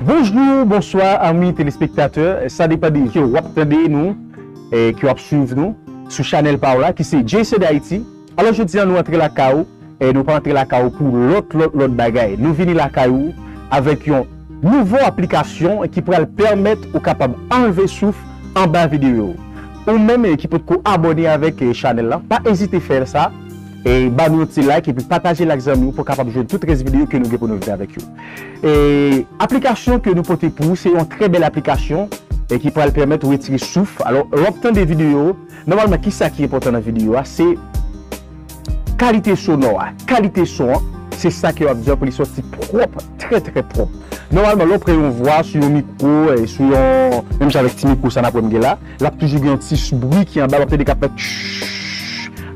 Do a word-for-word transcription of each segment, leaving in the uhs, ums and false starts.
Bonjou, bonswa, ami telespektatè. Sa depann de ki w ap tande nou, e ki w ap swiv nou sou chanèl pa w la, ki se J C D'Haïti. Alò, jodi a, nou antre lakay ou, e nou pa antre lakay ou pou lòt, lòt, lòt bagay. Nou vini lakay ou avèk yon nouvo aplikasyon ki pral pèmèt ou kapab anlve souf anba videyo. Ou menm, e ki potko abòne avèk, e chanèl la, pa ezite fè sa. E ba nou yon ti like epi pataje l ak zanmi w pou w kapab jwenn tout rès videyo ke nou gen pou nou vin avèk yo. E aplikasyon ke nou pote pou ou, se yon trè bèl aplikasyon e ki pral pèmèt ou retire souf. Alò, lè w ap tande videyo, nòmalman, kisa ki enpòtan nan videyo a? Se kalite sonò a. Kalite son an, se sa ke w ap di an pou li sòti pwòp, trè, trè pwòp. Nòmalman, lè w pran yon vwa sou yon mikwo, e sou yon, menm jan avèk ti mikwo sa n ap wè m gen la, l ap toujou gen yon ti bri ki anba, w ap tande k ap fè tchhh.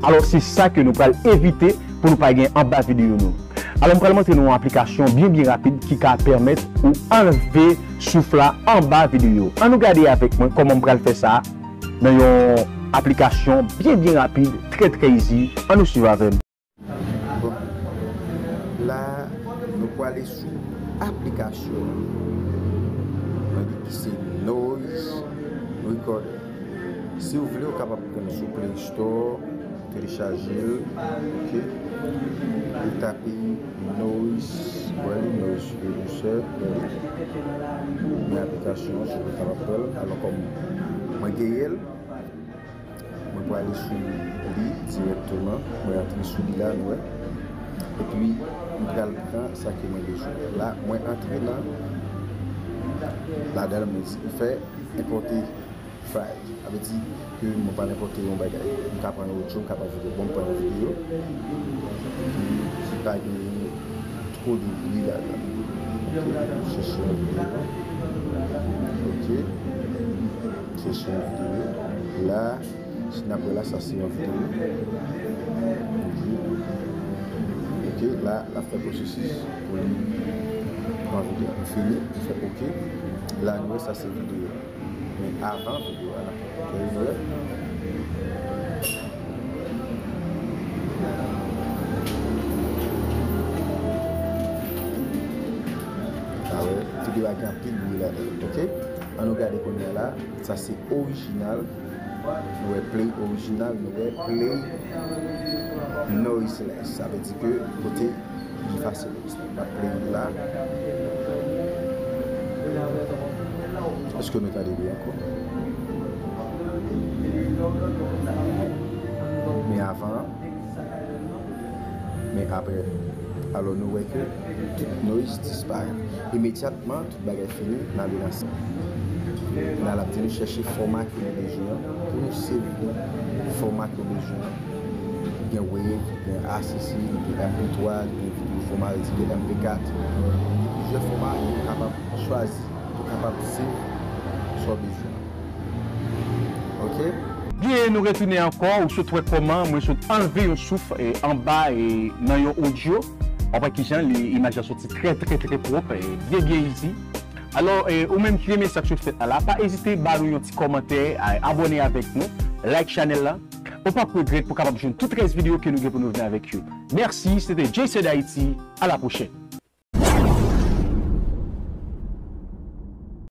Alò, se sa ke nou pral evite pou nou pa gen anba videyo nou. Alò, m pral montre nou yon aplikasyon byen, byen rapid ki ka pèmèt ou anlve souf la anba videyo. Ann nou gade avèk mwen kòman m pral fè sa nan yon aplikasyon byen, byen rapid, trè, trè easy. Ann nou swiv avè m. Bon, la, nou prale sou aplikasyon an. Mwen di ki se Noise Recorder. Si w vle, ou kapab pran l sou Play Store, telechaje l, ok? Ou tape Noise, wè li, Noise Reducer, wè li. Men aplikasyon an, si w kapab pran l. Alò, kòm mwen genyen l, mwen prale sou li dirèkteman. Mwen antre sou li la, nou wè. Epi, m pral pran sa ke mwen bezwen. La, mwen antre nan, ladan l, mwen di, m fè enpòte file. Sa vle di ke mwen pa enpòte yon bagay. M ka pran yon odyo, m ka pran videyo. Bon, m pran yon videyo ki, ki pa gen two de bri ladan. Ok, m chèche yon videyo. Ok, m chèche yon videyo. La, si n ap wè la, sa se yon videyo. Ok. Ok, la, l ap fè pwosesis pou li pran videyo. M fini, m fè ok. La, nou wè, sa se videyo. Men avan videyo a, n ap fè yon erè. Sa wè, videyo a gen anpil bri ladan l, ok? Ann nou gade kounye a la, sa se orijinal. Nou wè play orijinal, nou wè play noiseless. Sa vle di ke kote li efase. M ap play la. Èske nou tande byen ankò? Men avan, men apre. Alò, nou wè ke tout noise disparèt. Imedyatman, tout bagay fini, n ale nan sèt. La, l ap di nou chèche fòma ke nou bezwen an. Pou nou save fòma ke w bezwen an. Gen wave, gen A C C, li gen M P twa, li gen videyo fòma, li gen M P kat. Gen plizyè fòma ke w kapab chwazi, pou w kapab save sa w bezwen an. Ok? Byen, nou retounen ankò, ou sot wè kòman mwen sot anlve yon souf, e, anba, e, nan yon odyo. W ap wè kijan li, imaj la soti trè, trè, trè pwòp, e, byen, byen easy. Alò, e, ou menm ki renmen sa k sot fèt la la, pa ezite ba nou yon ti kòmantè, a, abòne avèk nou, like chanèl la. Ou p ap regrèt pou w kapab jwenn tout rès videyo ke nou gen pou nou vin avèk yo. Mèsi, se te J C D'Haïti. A la pwochèn.